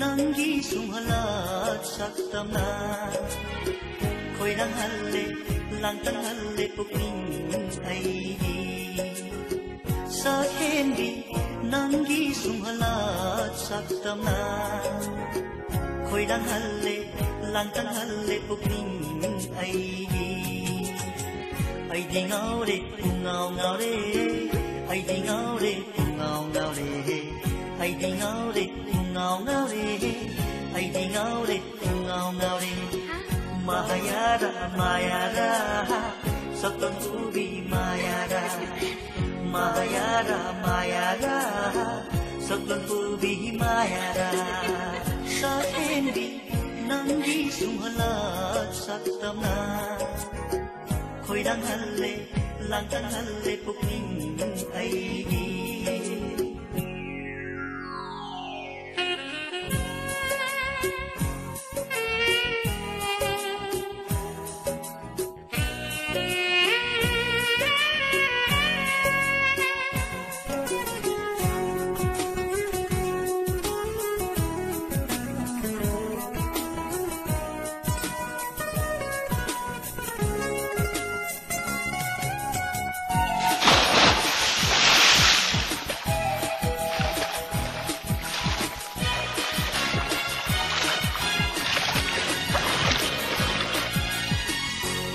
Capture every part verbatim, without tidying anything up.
ꯅꯪꯒꯤ ꯁꯨꯝꯍꯜꯂꯛ ꯁꯛꯇꯝꯅ ꯈꯣꯏꯔꯥꯡꯍꯜꯂꯦ, ꯂꯥꯡꯇꯛꯍꯜꯂꯦ ꯄꯨꯛꯅꯤꯡ ꯑꯩꯒꯤ꯫ ꯁꯛꯍꯦꯟꯕꯤ ꯅꯪꯒꯤ ꯁꯨꯝꯍꯜꯂꯛ ꯁꯛꯇꯝꯅ ꯈꯣꯏꯔꯥꯡꯍꯜꯂꯦ, ꯂꯥꯡꯇꯛꯍꯜꯂꯦ ꯄꯨꯛꯅꯤꯡ ꯑꯩꯒꯤ꯫ ꯑꯩꯗꯤ ꯉꯥꯎꯔꯦ, ꯄꯨꯡꯉꯥꯎ ꯉꯥꯎꯔꯦ, ꯑꯩꯗꯤ ꯉꯥꯎꯔꯦ, ꯄꯨꯡꯉꯥꯎ ꯉꯥꯎꯔꯦ, ꯑꯩꯗꯤ ꯉꯥꯎꯔꯦ, ꯄꯨꯡꯉꯥꯎ ꯉꯥꯎꯔꯦ, ꯑꯩꯗꯤ ꯉꯥꯎꯔꯦ, ꯄꯨꯡꯉꯥꯎ ꯉꯥꯎꯔꯦ꯫ ꯃꯍꯥꯌꯥꯔꯥ, ꯃꯥꯌꯥꯔꯥ, ꯁꯛꯇꯝ ꯄꯨꯕꯤ ꯃꯥꯌꯥꯔꯥ꯫ ꯃꯥꯌꯥꯔꯥ, ꯃꯥꯌꯥꯔꯥ, ꯁꯛꯇꯝ ꯄꯨꯕꯤ ꯃꯥꯌꯥꯔꯥ꯫ ꯁꯛꯍꯦꯟꯕꯤ ꯅꯪꯒꯤ ꯁꯨꯝꯍꯜꯂꯛ ꯁꯛꯇꯝꯅ ꯈꯣꯏꯔꯥꯡꯍꯜꯂꯦ, ꯂꯥꯡꯇꯛꯍꯜꯂꯦ ꯄꯨꯛꯅꯤꯡ ꯑꯩꯒꯤ꯫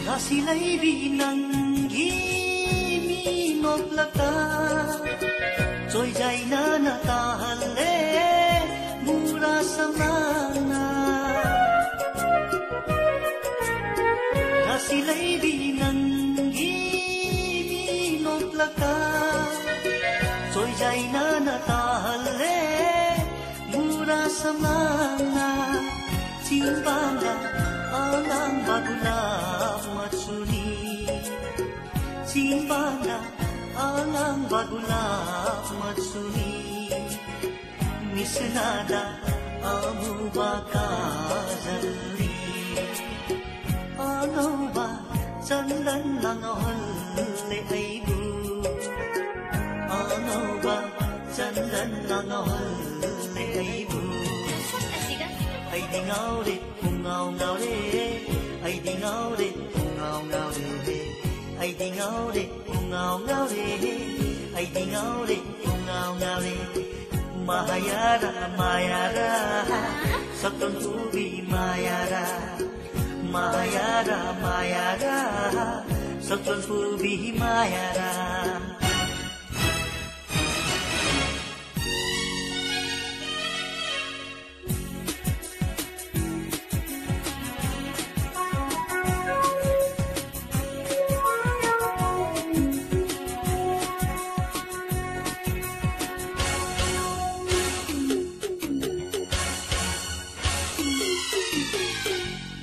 ꯉꯁꯤ ꯂꯩꯕꯤ ꯅꯪꯒꯤ ꯃꯤ ꯅꯣꯛꯂꯛꯇ ꯆꯣꯏꯖꯥꯏꯅꯅ ꯇꯥꯍꯜꯂꯦ ꯃꯨꯔꯥ ꯁꯝꯂꯥꯡꯅ꯫ ꯉꯁꯤ ꯂꯩꯕꯤ ꯅꯪꯒꯤ ꯃꯤ ꯅꯣꯛꯂꯛꯇ ꯆꯣꯏꯖꯥꯏꯅꯅ ꯇꯥꯍꯜꯂꯦ ꯃꯨꯔꯥ ꯁꯝꯂꯥꯡꯅ꯫ ꯆꯤꯡꯕꯥꯟꯗ ꯑꯉꯥꯡꯕ ꯒꯨꯂꯥꯞ ꯃꯆꯨꯅꯤ, ꯆꯤꯡꯕꯥꯟꯗ ꯑꯉꯥꯡꯕ ꯒꯨꯂꯥꯞ ꯃꯆꯨꯅꯤ꯫ ꯃꯤꯠꯁꯅꯥꯗ ꯑꯃꯨꯕ ꯀꯥꯖꯜꯅꯤ, ꯑꯉꯧꯕ ꯆꯟꯗꯟꯅ ꯉꯧꯍꯜꯂꯦ ꯑꯩꯕꯨ, ꯑꯉꯧꯕ ꯆꯟꯗꯟꯅ ꯉꯧꯍꯜꯂꯦ ꯑꯩꯕꯨ꯫ ꯉꯥꯎꯔꯦ, ꯄꯨꯡꯉꯥꯎ ꯉꯥꯎꯔꯦ, ꯑꯩꯗꯤ ꯉꯥꯎꯔꯦ, ꯄꯨꯡꯉꯥꯎ ꯉꯥꯎꯔꯦ, ꯑꯩꯗꯤ ꯉꯥꯎꯔꯦ, ꯄꯨꯡꯉꯥꯎ ꯉꯥꯎꯔꯦ, ꯑꯩꯗꯤ ꯉꯥꯎꯔꯦ, ꯄꯨꯡꯉꯥꯎ ꯉꯥꯎꯔꯦ꯫ ꯃꯍꯥꯌꯥꯔꯥ ꯃꯥꯌꯥꯔꯥ, ꯁꯛꯇꯝ ꯄꯨꯕꯤ ꯃꯥꯌꯥꯔꯥ꯫ ꯃꯍꯥꯌꯥꯔꯥ ꯃꯥꯌꯥꯔꯥ, ꯁꯛꯇꯝ ꯄꯨꯕꯤ ꯃꯥꯌꯥꯔꯥ꯫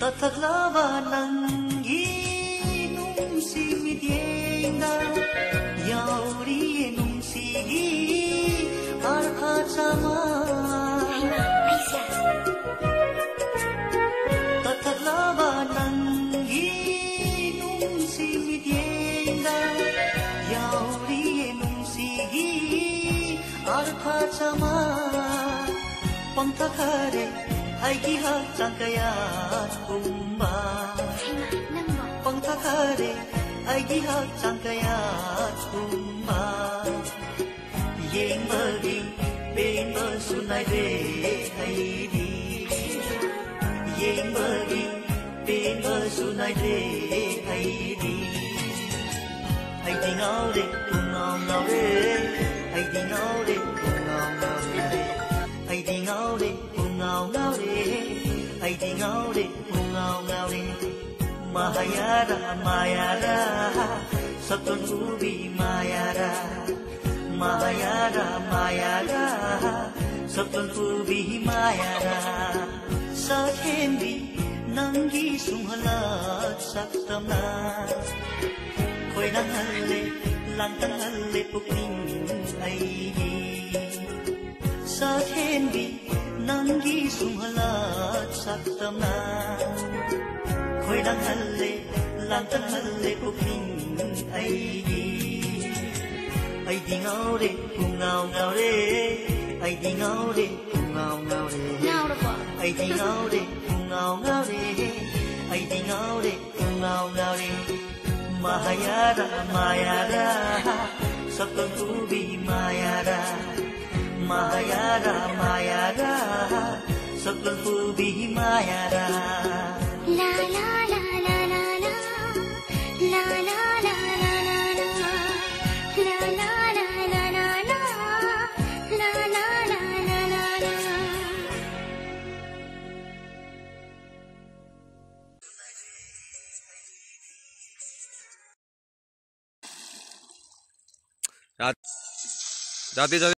ꯇꯠꯊꯠꯂꯕ ꯅꯪꯒꯤ ꯅꯨꯡꯁꯤ ꯃꯤꯠꯌꯦꯡꯗ ꯌꯥꯎꯔꯤꯌꯦ ꯅꯨꯡꯁꯤꯒꯤ ꯑꯥꯔꯊ ꯆꯥꯃ꯫ ꯇꯠꯊꯠꯂꯕ ꯅꯪꯒꯤ ꯅꯨꯡꯁꯤ ꯃꯤꯠꯌꯦꯡꯗ ꯌꯥꯎꯔꯤꯌꯦ ꯅꯨꯡꯁꯤꯒꯤ ꯑꯥꯔꯊ ꯆꯥꯃ꯫ ꯄꯪꯊꯈꯔꯦ ꯑꯩꯒꯤ ꯍꯛꯆꯥꯡ ꯀꯌꯥꯠ ꯄꯨꯝꯕ꯫ ꯍꯩꯃꯥ, ꯅꯪꯕꯣ? ꯄꯪꯊꯈꯔꯦ ꯑꯩꯒꯤ ꯍꯛꯆꯥꯡ ꯀꯌꯥꯠ ꯄꯨꯝꯕ꯫ ꯌꯦꯡꯕꯒꯤ ꯄꯦꯟꯕꯁꯨ ꯅꯥꯏꯗ꯭ꯔꯦ ꯑꯩꯗꯤ꯫ ꯌꯦꯡꯕꯒꯤ ꯄꯦꯟꯕꯁꯨ ꯅꯥꯏꯗ꯭ꯔꯦ ꯑꯩꯗꯤ꯫ ꯑꯩꯗꯤ ꯉꯥꯎꯔꯦ, ꯄꯨꯡꯉꯥꯎ ꯉꯥꯎꯔꯦ꯫ ꯑꯩꯗꯤ ꯉꯥꯎꯔꯦ, ꯄꯨꯡꯉꯥꯎ ꯉꯥꯎꯔꯦ꯫ ꯑꯩꯗꯤ ꯉꯥꯎꯔꯦ, ꯄꯨꯡꯉꯥꯎ ꯉꯥꯎꯔꯦ꯫ ꯑꯩꯗꯤ ꯉꯥꯎꯔꯦ, ꯄꯨꯡꯉꯥꯎ ꯉꯥꯎꯔꯦ꯫ ꯃꯍꯥꯌꯥꯔꯥ ꯃꯥꯌꯥꯔꯥ, ꯁꯛꯇꯝ ꯄꯨꯕꯤ ꯃꯥꯌꯥꯔꯥ꯫ ꯃꯍꯥꯌꯥꯔꯥ ꯃꯥꯌꯥꯔꯥ, ꯁꯛꯇꯝ ꯄꯨꯕꯤ ꯃꯥꯌꯥꯔꯥ꯫ ꯁꯛꯍꯦꯟꯕꯤ ꯅꯪꯒꯤ ꯁꯨꯝꯍꯠꯂꯛ ꯁꯛꯇꯝꯅ ꯈꯣꯏꯗꯥꯍꯜꯂꯦ, ꯂꯥꯡꯇꯛꯍꯜꯂꯦ ꯄꯨꯛꯅꯤꯡ ꯑꯩꯒꯤ꯫ ꯁꯛꯍꯦꯟꯕꯤ ꯅꯪꯒꯤ ꯁꯨꯝꯍꯠꯂꯛ ꯁꯛꯇꯝꯅ ꯈꯣꯏꯗꯥꯍꯜꯂꯦ, ꯂꯥꯡꯇꯛꯍꯜꯂꯦ ꯄꯨꯛꯅꯤꯡ ꯑꯩꯒꯤ꯫ ꯑꯩꯗꯤ ꯉꯥꯎꯔꯦ, ꯄꯨꯡꯉꯥꯎ ꯉꯥꯎꯔꯦ꯫ ꯑꯩꯗꯤ ꯉꯥꯎꯔꯦ, ꯄꯨꯡꯉꯥꯎ ꯉꯥꯎꯔꯦ꯫ ꯉꯥꯎꯔꯕꯣ? ꯑꯩꯗꯤ ꯉꯥꯎꯔꯦ, ꯄꯨꯡꯉꯥꯎ ꯉꯥꯎꯔꯦ, ꯑꯩꯗꯤ ꯉꯥꯎꯔꯦ, ꯄꯨꯡꯉꯥꯎ ꯉꯥꯎꯔꯦ꯫ ꯃꯍꯥꯌꯥꯔꯥ, ꯃꯥꯌꯥꯔꯥ, ꯁꯛꯂꯣꯟ ꯄꯨꯕꯤ ꯃꯥꯌꯥꯔꯥ꯫ ꯃꯍꯥꯌꯥꯔꯥ, ꯃꯥꯌꯥꯔꯥ, ꯁꯛꯂꯣꯟ ꯄꯨꯕꯤ ꯃꯥꯌꯥꯔꯥ꯫ ꯂꯥ, ꯂꯥ, ꯂꯥ, ꯂꯥ, ꯂꯥ, ꯂꯥ꯫ ꯂꯥ, ꯂꯥ, ꯂꯥ, ꯂꯥ, ꯂꯥ, ꯂꯥ꯫ ꯂꯥ, ꯂꯥ, ꯂꯥ, ꯂꯥ, ꯂꯥ, ꯂꯥ꯫ ꯂꯥ, ꯂꯥ, ꯂꯥ, ꯂꯥ, ꯂꯥ, ꯂꯥ꯫ ꯔꯥ-, ꯔꯥꯙꯦ, ꯔꯥꯙꯦ꯫